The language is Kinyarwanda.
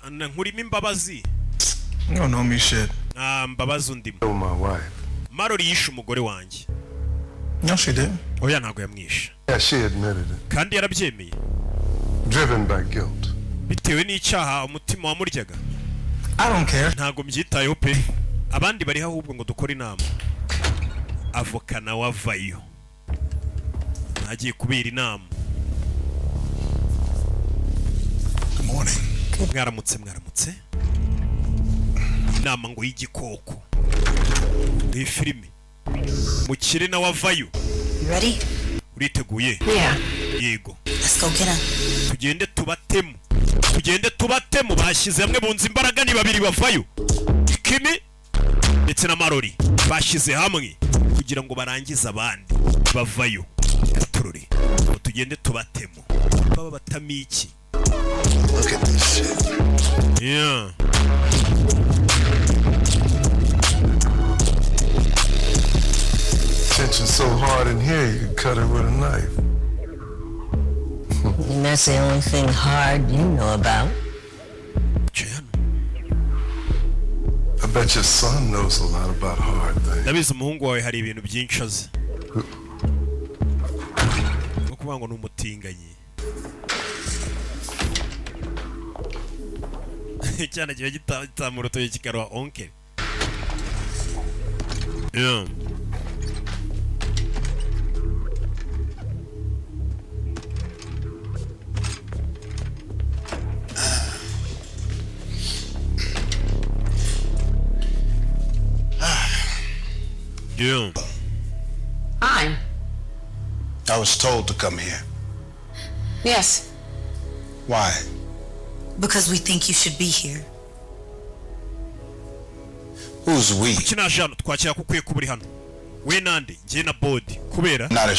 Nkurimo imbabazi. You don't know me shit. Nta mbabazi undimo. Kill my wife. Mallory yishe umugore wanjye. No, she didn't. Oya, ntabwo yamwishe. Yeah, she admitted it. Kandi yarabyemeye. Driven by guilt. Bitewe n'icyaha, umutima wamuryaga. I don't care. Ntabwo mbyitayeho pe. Abandi bariho ahubwo ngo dukore inama. Avoka nawe avayo, ntagiye kubera inama. Good morning. Mwaramutse, mwaramutse. Inama ngo y'igikoko ni filime. Mukire nawe avayo. You ready? Uriteguye? Yeah. Yego. Let's go get him. Tugende tubatemu, tugende tubatemu. Bashyize hamwe, bunze imbaraga, ni babiri bavayo. Kimi ndetse na Mallory bashyize hamwe kugira ngo barangize abandi. Bavayo turore ngo tugende tubatemu. Baba batamo iki? Look at this shit. Yeah. Tension so hard in here you could cut it with a knife. And that's the only thing hard you know about. Yicaye hano. I bet your son knows a lot about hard things. Ndabizi umuhungu wawe hari ibintu byinshi azi, no kuvuga ngo ni umutinganyi. Icyana kiba gitamura urutoki kikaruha onke. Yeah. Yeah. Hi. I was told to come here. Yes. Why? Because we think you should be here. Who's we? Kuki naje hano? Twakira ko ukwiye kuba uri hano. We nande? Njye na board kubera Not as